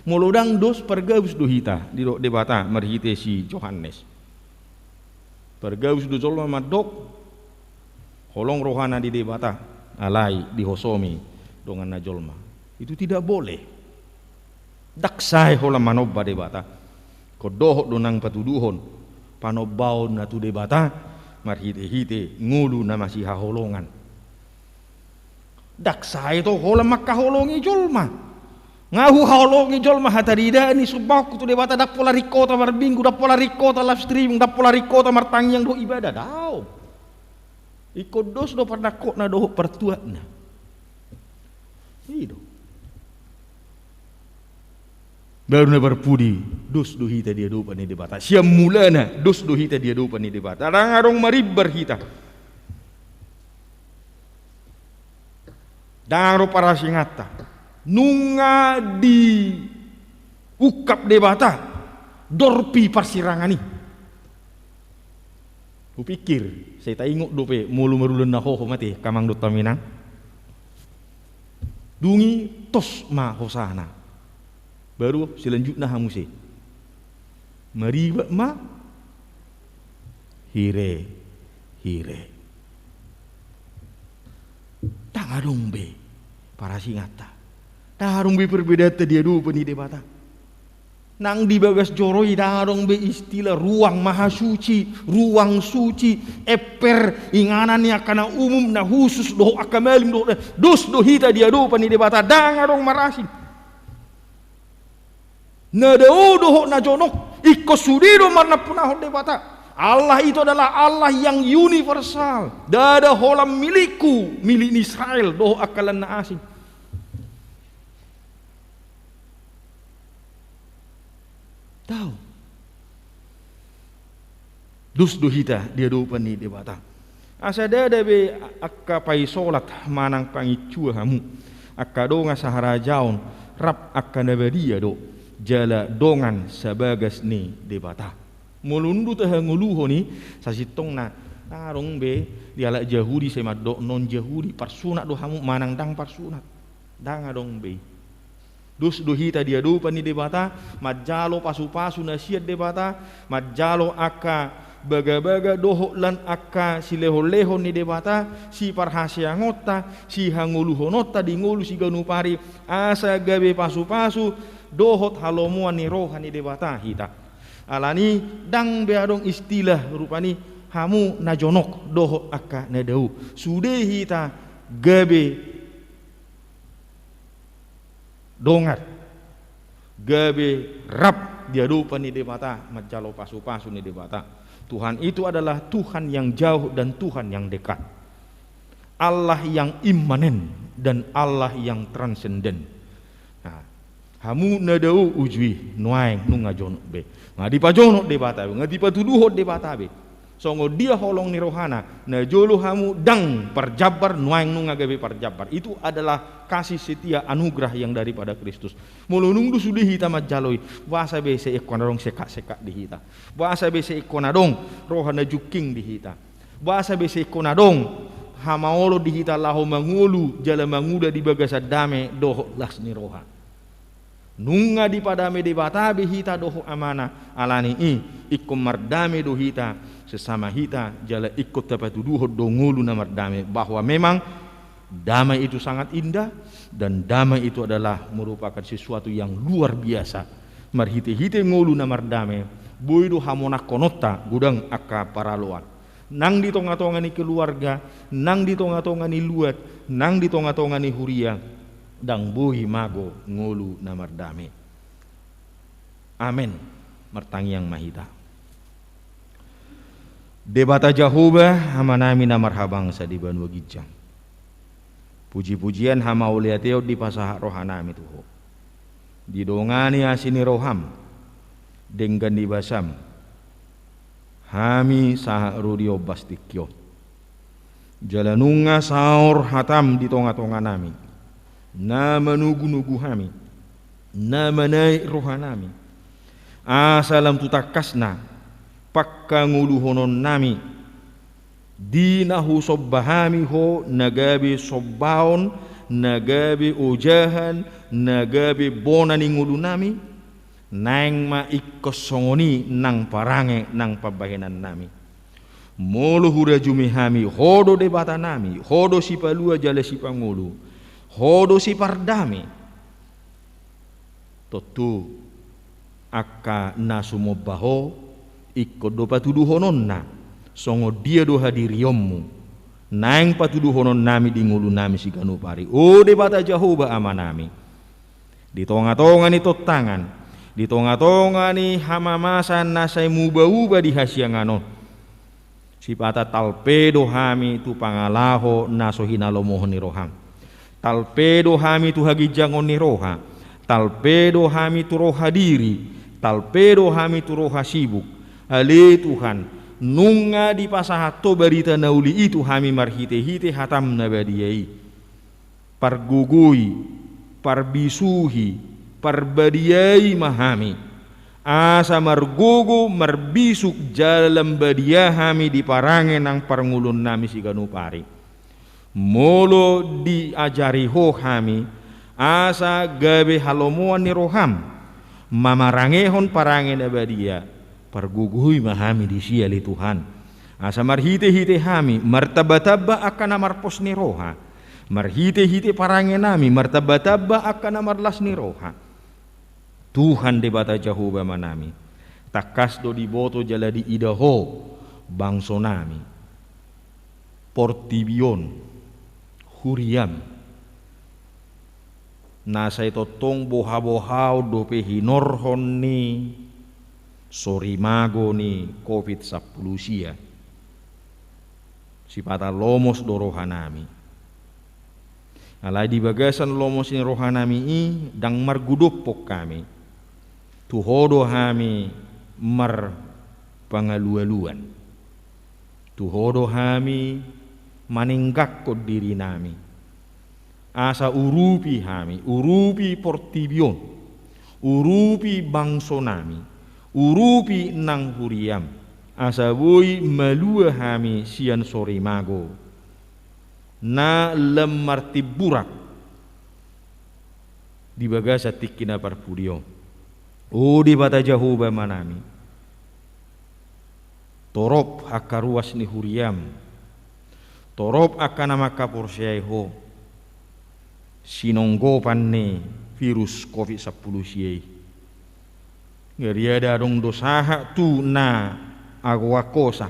Molo ndang dos, pargabus do hita didok Debata marhite si Johannes. Pargabus do jolma mandok holong rohana di Debata, alai dihosomi donganna jolma. Itu tidak boleh. Ndang sae holan manomba Debata. Ingkon dohot do nang patuduhon panombaonna tu Debata marhitehite ngolu na masihaholongan. Ndang sae do holan mangkaholongi jolma. Nga huhaholongi jolma, hataridaan ni sombaonku tu Debata, ndang pola ringkota marminggu, ndang pola ringkota live streaming, ndang pola ringkota martangiang dohot ibadah, daong. Ingkon dos do parnangkokna dohot partuatna. I do. Baru na parpudi, dos do hita di adopan ni Debata. Sian mulana dos do hita di adopan ni Debata. Ndang adong marimbar hita. Ndang adong parasinganta. Nunga diungkap Debata dorpi parsirangan i. Hupikir, sai taingot dope molo marulaon na hohom ate, angka amang dohot haminang. Dung i tos ma hosana. Baru selanjutna aha muse? Maribat ma hire, hire. Ndang adong be parasinganta. Ndang adong be perbedaanta di adopan ni Debata. Nang di bagas joro i ndang adong be istilah ruang mahasuci, ruang suci, emper, inganan ni angka na umum, na khusus, dohot angka malim, dohot, dos do hita di adopan ni Debata, ndang adong marasing. Na dao dohot na jonok, ingkon sude do marnampunahon Debata. Allah itu adalah Allah yang universal. Ndada holan milikku, milik ni Israel, dohot angka lan na asing. Dao. Dos do hita di adopan ni Debata. Asa ndada be angka paisolat manang pangincuan hamu. Angka dongan saharajaon, rap angka na badia do, jala dongan sabagas ni Debata. Molo nunga tahangoluhon i, sasintongna, ndang adong be, di halak Jahudi sai mandok non Jahudi, parsunat do hamu manang ndang parsunat. Ndang adong be. Dos do hita di adopan ni Debata, manjalo pasupasu na sian Debata, manjalo angka bagabaga dohot lan angka silehonlehon ni Debata, siparhaseangonta, sihangoluhononta di ngolu siganup ari, asa gabe pasupasu dohot halomoan ni roha ni Debata hita. Alani ndang be adong istilah rupani hamu na jonok dohot angka na dao. Sude hita gabe dongan, gabe rap di adopan ni Debata, manjalo pasupasu ni Debata. Tuhan itu adalah Tuhan yang jauh dan Tuhan yang dekat. Allah yang imanen dan Allah yang transenden. Nah, hamu na dao uju i, nuaeng nunga jonok be. Nga dipajonok Debata be, nga dipatuduhon Debata be. Songon dia holong ni rohana, na jolo hamu ndang parjambar, nuaeng nunga gabe parjambar. Itu adalah kasih setia anugerah yang daripada Kristus. Molo nunga do sude hita manjalo i, boasa be sai ingkon adong sekak-sekak di hita. Boasa be sai ingkon adong roha na jungking di hita. Boasa be sai ingkon adong hamaolon di hita laho mangolu jala mangula di bagasan dame dohot las ni roha. Nunga dipadame Debata be hita dohot Amana, alani i ingkon mardame do hita sesama hita, jala ingkon tapatuduhon do ngolu na mardame, bahwa memang damai itu sangat indah dan damai itu adalah merupakan sesuatu yang luar biasa. Marhitehite ngolu na mardame, boi do hamonangkononta godang angka paraloan. Nang di tongatonga ni keluarga, nang di tongatonga ni luat, nang di tongatonga ni huria, ndang boi mago ngolu na mardame. Amen. Martangiang ma hita. Debata Jahowa, Amanami na marhabangsa di banua ginjang. Pujipujian, hamauliateon dipasahat rohanami tu Ho. Didongani asi ni roham, denggan ni basam, hami sahat ro di ombas tingki on. Jala nunga saor hatam di tongatonganami, na manugunugu hami, na manaek rohanami. Asa lam tu tangkasna pangkangoluhononnami, di na husomba hami Ho na gabe sombaon, na gabe ojahan, na gabe bona ni ngolunami, naeng ma ingkon songon i nang parange nang pambahenannami. Molo hurajumi hami Ho do Debatanami, Ho do Sipalua jala Sipangolu, Ho do Sipardame, tontu angka na sumomba Ho ingkon do patuduhononna songon dia do hadirionmu, naeng patuduhononnami di ngolunami siganup ari. O Debata Jahowa Amanami, di tongatonga ni tontangan, di tongatonga ni hamamasan na sai mubauba di hasiangan on, sipata talpe do hami tu pangalaho na so hinalomohon ni roham. Talpe do hami tu haginjangon ni roha. Talpe do hami tu roha diri. Talpe do hami tu roha sibuk. Ale Tuhan, nunga dipasahat Ho barita na uli i tu hami marhitehite hatam na badia i. Pargogoi, parbisuhi, parbadiai ma hami, asa margogo, marbisuk jala lam badia hami di parange nang parngoluonnami siganup ari. Molo diajari Ho hami, asa gabe halomoan ni roham, mamarangehon parange na badia, pargogoi ma hami disi ale Tuhan. Asa marhitehite hami, martambatamba angka na marpos ni roha. Marhitehite parangenami, martambatamba angka na marlas ni roha. Tuhan Debata Jahowa Amanami, tangkas do diboto jala diida Ho bangsonami, portibi on, huriaM, na sai tongtong bohabohaon dope hinorhon ni sorimago ni covid sampulu sia. Sipata lomos do rohanami. Alai di bagasan lomos ni rohanami i ndang margodophon hami. Tu Ho do hami marpangalualuan. Tu Ho do hami manengganghon dirinami. Asa urupi hami, urupi portibi on, urupi bangsonami, urupi nang huriaM, asa boi malua hami sian sorimago na lam martimburak di bagasan tingki na parpudi on. O Debata Jahowa Amanami, torop angka ruas ni huriaM, torop angka na mangkaporseai Ho, sinonggopan ni virus covid sampulu sia i. Gariada adong do sahat tu na agoan hosa,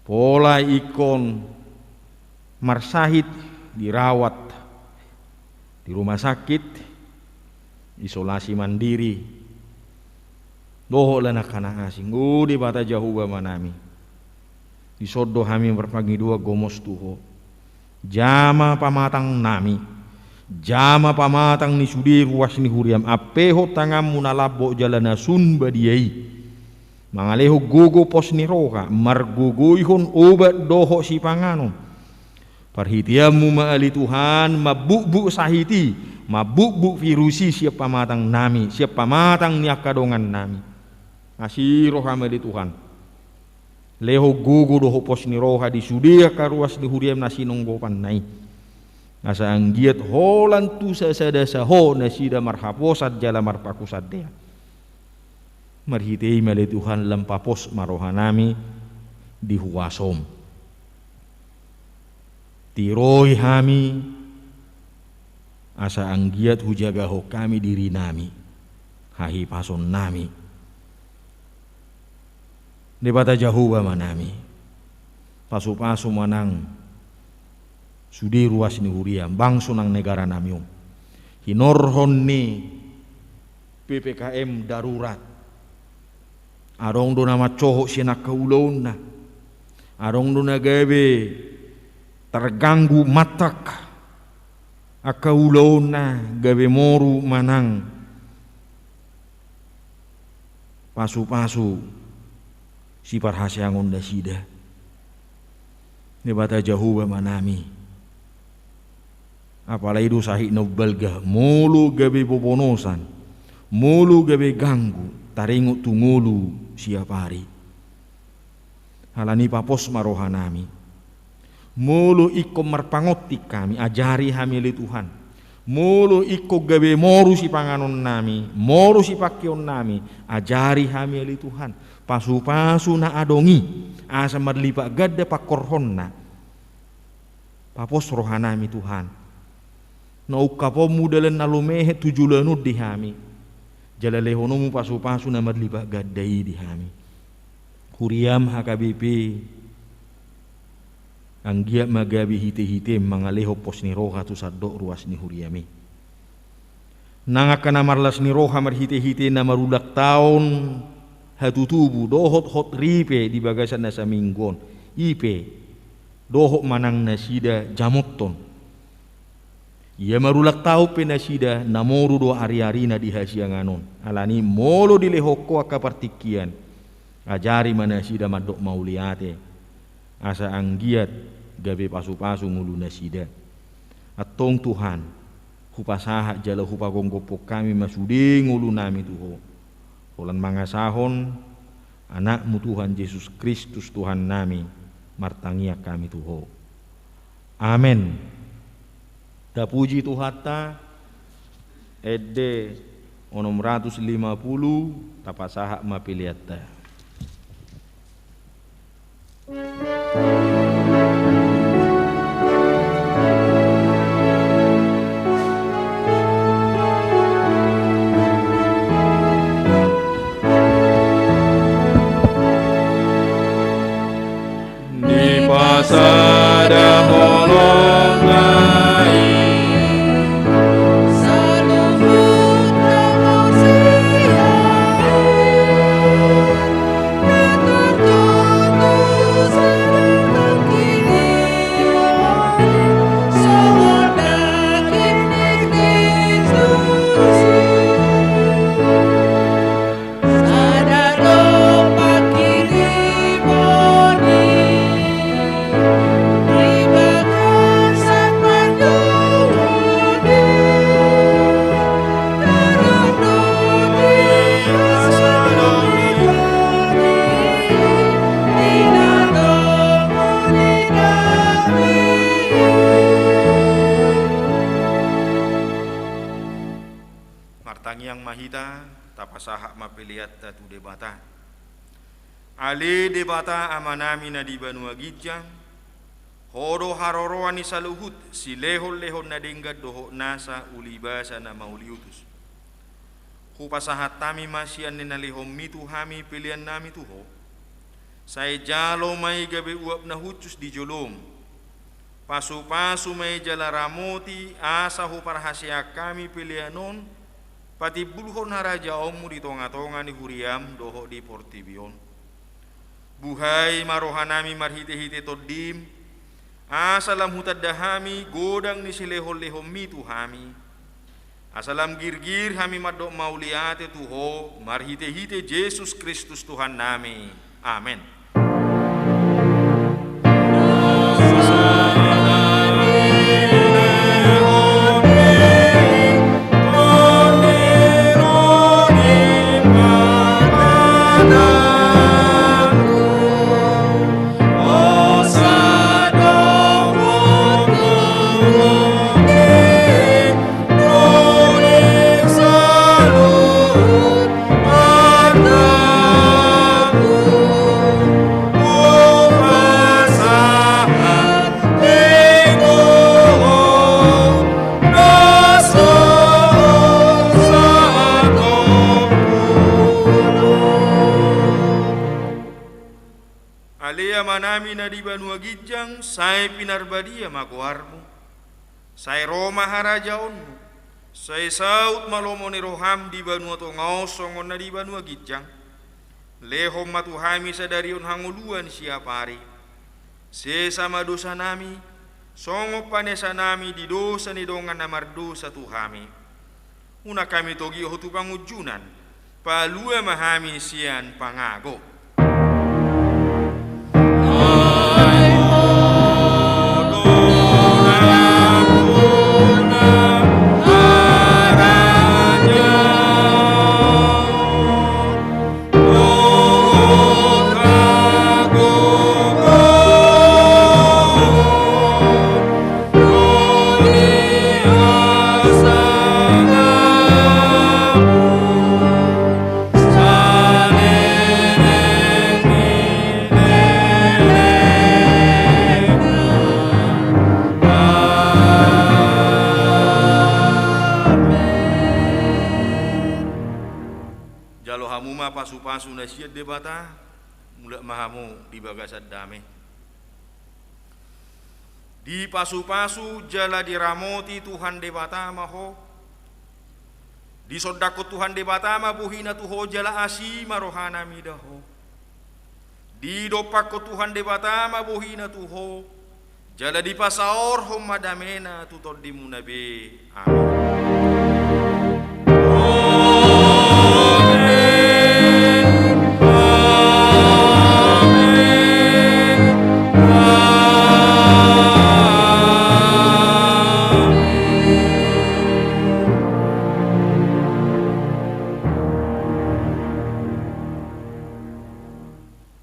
pola ingkon marsahit, dirawat di rumah sakit, isolasi mandiri, dohot lan angka na asing. O Debata Jahowa Amanami, dison do hami marpangidoan gomos tu Ho. Jama pamatangnami, jama pamatang ni sude ruas ni huriaM, ampehon tanganMu na lambok jala na sun badia i, mangalehon gogo pos ni roha, margogoihon obat dohot sipanganon. ParhiteanMu ma ale Tuhan, mambukbuk sahit i, mambukbuk virus i sian pamatangnami, sian pamatang ni angka dongannami. Asi rohaM ale Tuhan. Lehon gogo dohot pos ni roha di sude angka ruas ni huriaM na sinonggopanna i. Asa anggiat holan tu sasada saho nasida marhaposan jala marpakusandean. Marhite i ma ale Tuhan, lam papos ma rohanami di huasoM. Tiroi hami, asa anggiat hujagahon hami dirinami, hahipasonnami. Debata Jahowa Amanami, pasupasu ma nang sude ruas ni huriaM, bangso nang negaranami on. Hinorhon ni P P K M darurat. Adong do na mansohot sian angka ulaonna. Adong do na gabe targanggu mantak angka ulaonna, gabe moru manang pasupasu siparhaseangon nasida. Debata Jahowa Amanami, apala i do sahit na umbalga, molo gabe bobonosan, molo gabe ganggu, taringot tu ngolu siapari. Alani i papos ma rohanami. Molo ingkon marpangontik hami, ajari hami ale Tuhan. Molo ingkon gabe moru sipanganonnami, moru sipangkeonnami, ajari hami ale Tuhan. Pasupasu na adong i, asa marlipat ganda pangkorhonna. Papos rohanami Tuhan. Na ungkaponMu dalan na lumehet tu joloan on di hami. Jala lehononMu pasupasu na marlipat ganda i di hami. HuriaM H K B P, anggiat ma gabe hitehiteM mangalehon pos ni roha tu sandok ruas ni huriaM i. Nang angka na marlas ni roha marhitehite na marulang taon hatutubu dohot hot ripe di bagasan na saminggu on, i pe dohot ma nang nasida jamothon. Ia marulang taon pe nasida, na moru do ariarina di hasiangan on. Alani i molo dilehon Ho angka partingkian, ajari ma nasida mandok mauliate, asa anggiat gabe pasupasu ngolu nasida. Antong Tuhan, hupasahat jala hupagomgophon hami ma sude ngolunami tu Ho. Holan mangasahon AnakMu Tuhan Jesus Kristus Tuhannami, martangiang hami tu Ho. Amen. Tapuji Tuhanta. Ende onom ratus lima pulu, tapasahat ma peleanta. Martangiang ma hita, tapasahat ma peleanta tu Debata. Ale Debata Amanami na di banua ginjang, Ho do haroroan ni saluhut silehonlehon na denggan dohot nasa ulibasa na mauliutus. Hupasahat hami ma sian na nilehonMi tu hami peleannami tu Ho. Sai jalo ma i gabe uap na hushus di joloM. Pasupasu ma i jala ramoti asa huparhaseang hami pelean on, patimbulhon harajaonMu di tongatonga ni huriaM dohot di portibi on. Buhai ma rohanami marhitehite TondiM, asa lam hutanda hami godang ni silehonlehonMi tu hami. Asa lam girgir hami mandok mauliate tu Ho marhitehite Jesus Kristus Tuhannami. Amen. Ale Amanami na di banua ginjang, sai pinarbadia ma goarMu. Sai ro ma harajaonMu. Sai saut ma lomo ni rohaM di banua tonga on songon na di banua ginjang. Lehon ma tu hami sadari on hangoluan siapari. Sesa ma dosanami, songon panesanami di dosa ni dongan na mardosa tu hami. Unang hami togihon tu pangunjunan, palua ma hami sian pangago. Jalo hamu ma pasupasu na sian Debata, mulak ma hamu di bagasan dame. Dipasupasu jala diramoti Tuhan Debata ma ho. Disondangkon Tuhan Debata ma bohiNa tu ho jala asi ma rohaNa mida ho. Didompakkon Tuhan Debata ma bohiNa tu ho, jala dipasaorhon ma dameNa tu tondimuna be. Amen.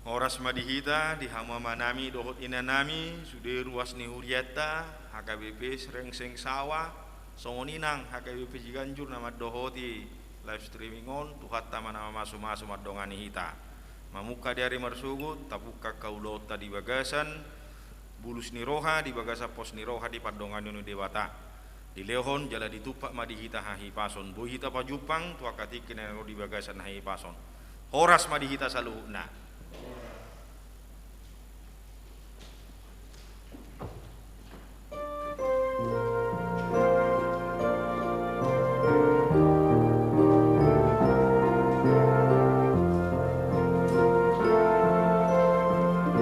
Horas ma di hita, di hamu amanami dohot inanami, sude ruas ni hurianta, H K B P Rengseng Sawa, songon i nang H K B P Ciganjur na mandohoti live streaming on. Tuhanta ma na mamasumasu mandongani hita. Mamungka di ari marsogot, tapungka angka ulaonta di bagasan bulus ni roha, di bagasan pos ni roha, di pandonganion ni Debata. Dilehon jala ditumpak ma di hita hahipason. Boi hita pajumpang tu angka tingki na ro di bagasan hahipason. Horas ma di hita saluhutna.